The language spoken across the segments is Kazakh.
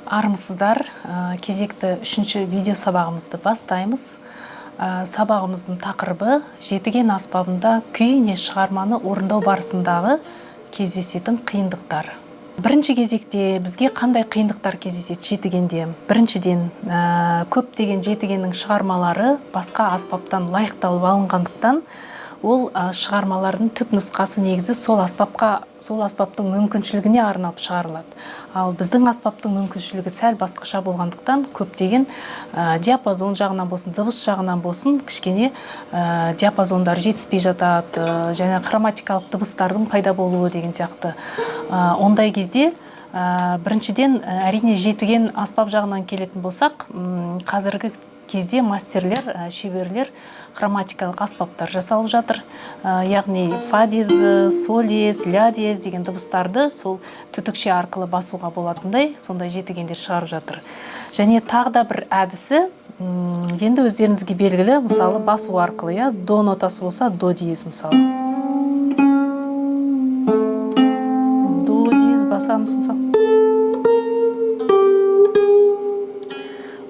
Армысыздар, кезекті үшінші видео сабағымызды бастаймыз. Сабағымыздың тақырыбы жетіген аспабында күй не шығарманы орындау барысындағы кездесетін қиындықтар. Бірінші кезекте бізге қандай қиындықтар кездеседі жетігенде? Біріншіден, көптеген жетігеннің шығармалары басқа аспаптан лайықталып алынғандықтан, ол шығармалардың түп нұсқасы негізі сол аспапқа, сол аспаптың мүмкіншілігіне арналып шығарылады. Ал біздің аспаптың мүмкіншілігі сәл басқаша болғандықтан, көптеген диапазон жағынан болсын, дыбыс жағынан болсын, кішкене диапазондар жетіспей жатады, және хроматикалық дыбыстардың пайда болуы деген сияқты. Ондай кезде, біріншіден, әрине жетіген аспап жағынан келетін болсақ, қазіргі кезде мастерлер, шеберлер хроматикалық аспаптар жасалып жатыр. Яғни фа диез, соль диез, ля диез деген дыбыстарды сол түтікше арқылы басуға болатындай сондай жетігендер шығарып жатыр. Және тағы да бір әдісі, енді өздеріңізге белгілі, мысалы басу арқылы, иә, до нотасы болса, до диез мысалы. До диез басамыз мысалы.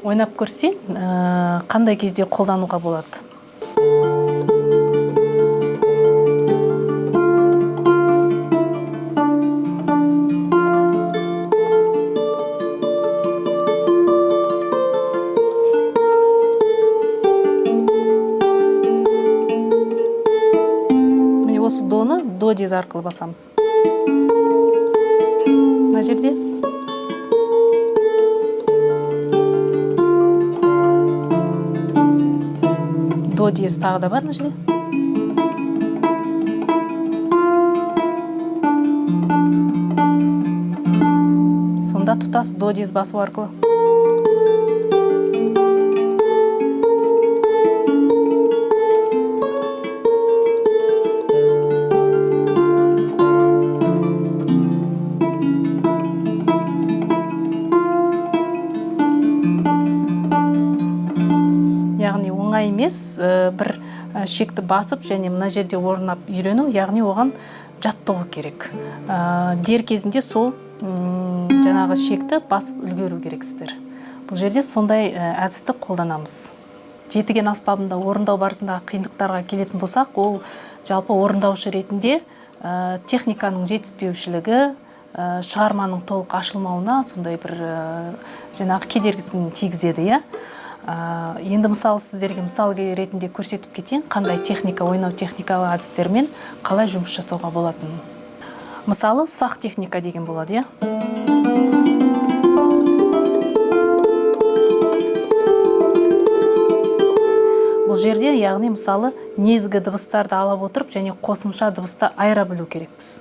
Ойнап көрсең, қандай кезде қолдануға болады? Міне осы доны до диез арқылы басамыз. Мына жерде до диез тағы да бар мына жерде. Сонда тұтас до диез басу арқылы. Яғни оңай емес, бір шекті басып және мына жерде орнап үйрену, яғни оған жаттығу керек. Дер кезінде сол, жаңағы шекті басып үлгеру керексіздер. Бұл жерде сондай әдісті қолданамыз. Жетіген аспабында орындау барысындағы қиындықтарға келетін болсақ, ол жалпы орындаушы ретінде, техниканың жетіспеушілігі, шығарманың толық ашылмауына сондай бір, жаңағы кедергісін тигізеді, иә. Енді мысалы сіздерге мысал ретінде көрсетіп кетейін, қандай техника, ойнау техникалық әдістермен қалай жұмыс жасауға болатынын. Мысалы, ұсақ техника деген болады, иә. Бұл жерде, яғни мысалы, негізгі дыбыстарды алып отырып және қосымша дыбысты айыра білу керекпіз.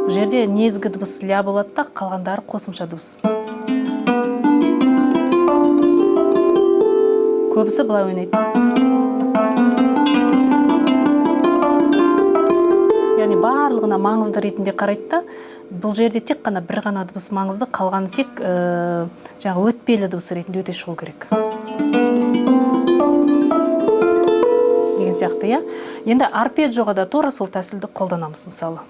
Бұл жерде негізгі дыбыс ля болады да, қалғандары қосымша дыбыс. Көбісі былай ойнайды. Яғни барлығына маңызды ретінде қарайды да, бұл жерде тек қана бір ғана дыбыс маңызды, қалғаны тек, жаңағы өтпелі дыбыс ретінде өте шығу керек. Деген сияқты, иә. Енді арпеджиоға да тура сол тәсілді қолданамыз мысалы.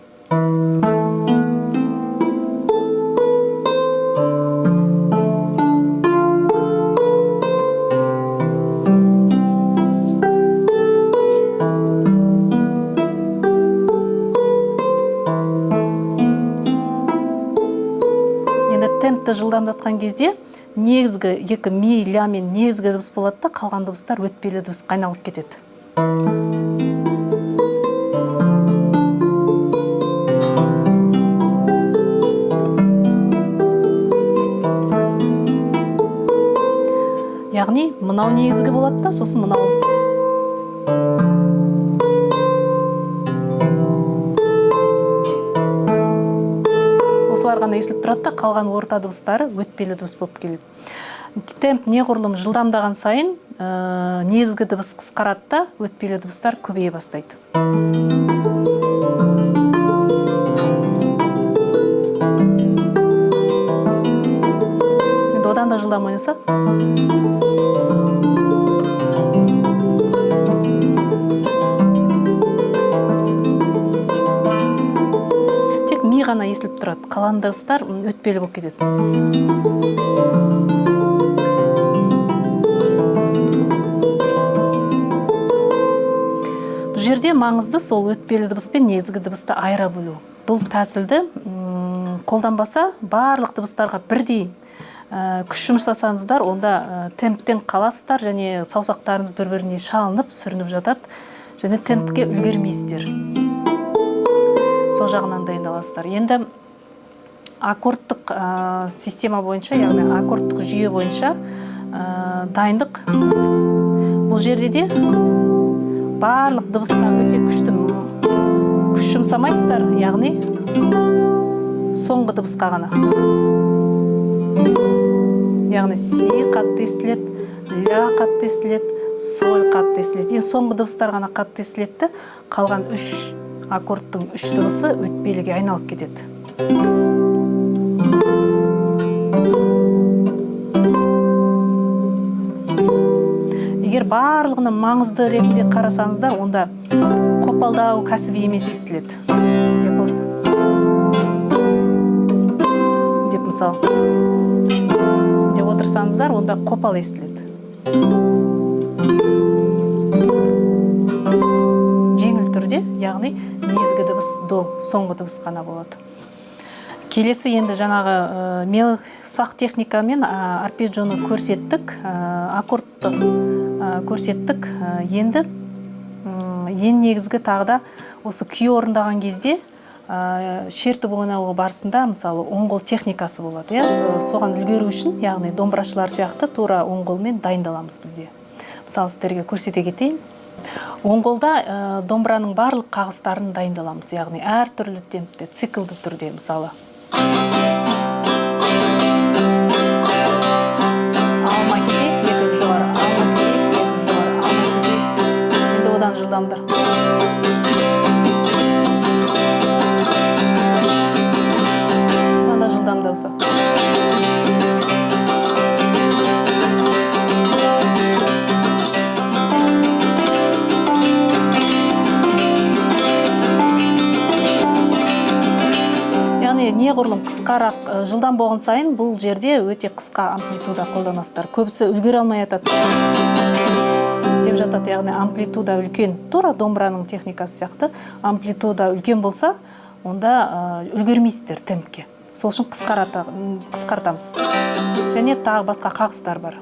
Енді темпті жылдамдатқан кезде негізгі екі ми, ля мен негізгі дыбыс болады да, қалған дыбыстар өтпелі дыбысқа айналып кетеді. Яғни мынау негізгі болады да, сосын мынау. Осылар ғана естіліп тұрады да, қалған орта дыбыстары өтпелі дыбыс болып келеді. Темп неғұрлым жылдамдаған сайын, негізгі дыбыс қысқарады да, өтпелі дыбыстар көбейе бастайды. Енді одан да жылдам ойнаса. Ми ғана естіліп тұрады, қалған дыбыстар өтпелі болып кетеді. Бұл жерде маңызды сол өтпелі дыбыс пен негізгі дыбысты айыра білу. Бұл тәсілді қолданбаса, барлық дыбыстарға бірдей күш жұмсасаңыздар, онда темптен қаласыздар және саусақтарыңыз бір-біріне шалынып, сүрініп жатады және темпке үлгермейсіздер. Сол жағынан дайындаласыздар. Енді аккордтық система бойынша, яғни аккордтық жүйе бойынша дайындық. Бұл жерде де барлық дыбысқа өте күшті күш жұмсамайсыздар, яғни соңғы дыбысқа ғана. Яғни си қатты естіледі, ля қатты естіледі, соль қатты естіледі. Ең соңғы дыбыстар ғана қатты естіледі де, қалған үш аккордтың үш дыбысы өтпеліге айналып кетеді. Егер барлығына маңызды ретінде қарасаңыздар, онда қопалдау кәсіби емес естіледі. Деп осы. Деп мысал. Деп отырсаңыздар, онда қопал естіледі. Жеңіл түрде, яғни негізгі дыбыс до, соңғы дыбыс қана болады. Келесі енді жаңағы мел ұсақ техникамен арпеджионы көрсеттік, аккордты көрсеттік. Енді ең негізгі тағы да осы күй орындаған кезде шертіп ойнау барысында, мысалы, оң қол техникасы болады, иә? Соған үлгеру үшін, яғни домбырашылар сияқты тура оң қолмен дайындаламыз бізде. Мысалы, сіздерге көрсете кетейін. Оң қолда домбыраның барлық қағыстарын дайындаламыз, яғни әртүрлі темпте, циклді түрде, мысалы. Алма кезек, екі жоғары, алма кезек, екі жоғары, алма кезек. Енді одан жылдамдыр. Одан да жылдамдаса. Яғни неғұрлым қысқарақ, жылдам болған сайын бұл жерде өте қысқа амплитуда қолданасыздар. Көбісі үлгере алмай жатады деп жатады, яғни амплитуда үлкен, тура домбыраның техникасы сияқты амплитуда үлкен болса, онда үлгермейсіздер темпке. Сол үшін қысқартамыз. Және тағы басқа қағыстар бар.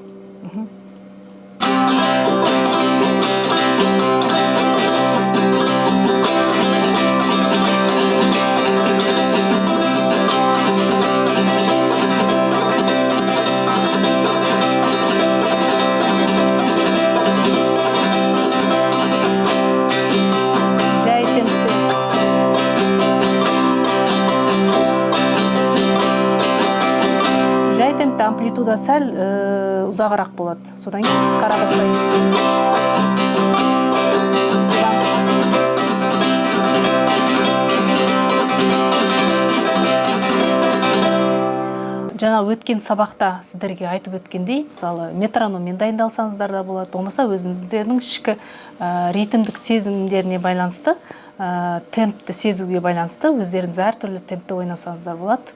Жай темпте. Жай темпте амплитуда сәл ұзағырақ болады. Содан кейін қысқара бастайды. Жаңа өткен сабақта сіздерге айтып өткендей, мысалы, метрономмен дайындалсаңыздар да болады, болмаса өзіңіздердің ішкі ритмдік сезімдеріне байланысты, темпті сезуге байланысты өздеріңіз әртүрлі темпте ойнасаңыздар болады.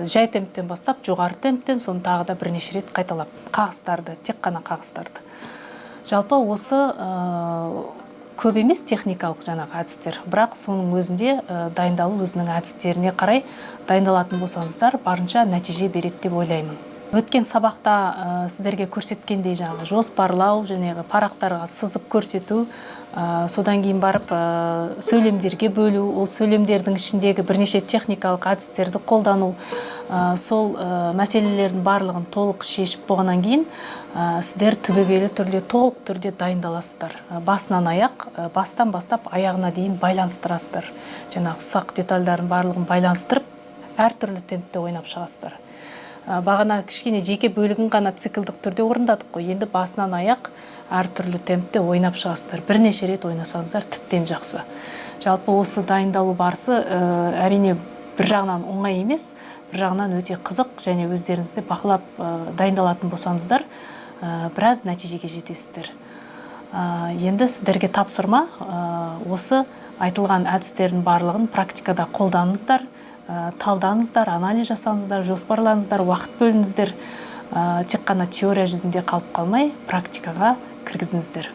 Жай темптен бастап, жоғары темптен, соны тағы да бірнеше рет қайталап, қағыстарды, тек қана қағыстарды. Жалпы осы көп емес техникалық жаңағы әдістер, бірақ соның өзінде дайындалу өзінің әдістеріне қарай дайындалатын болсаңыздар, барынша нәтиже береді деп ойлаймын. Өткен сабақта сіздерге көрсеткендей жаңағы жоспарлау, жаңағы парақтарға сызып көрсету, содан кейін барып сөйлемдерге бөлу, ол сөйлемдердің ішіндегі бірнеше техникалық әдістерді қолдану, сол мәселелердің барлығын толық шешіп болғаннан кейін, сіздер түбегейлі түрде, толық түрде дайындаласыздар. Басынан аяқ, бастан бастап аяғына дейін байланыстырасыздар. Жаңағы ұсақ детальдардың барлығын байланыстырып, әртүрлі темпте ойнап шығасыздар. Бағана кішкене жеке бөлігін ғана циклдік түрде орындадық қой. Енді басынан аяқ әртүрлі темпте ойнап шығасыздар. Бірнеше рет ойнасаңыздар тіптен жақсы. Жалпы осы дайындалу барысы, әрине бір жағынан оңай емес, бір жағынан өте қызық және өздеріңізді бақылап, дайындалатын болсаңыздар, біраз нәтижеге жетесіздер. Енді сіздерге тапсырма, осы айтылған әдістердің барлығын практикада қолданыңыздар. Талдаңыздар, анализ жасаңыздар, жоспарлаңыздар, уақыт бөліңіздер. Тек қана теория жүзінде қалып қалмай, практикаға кіргізіңіздер.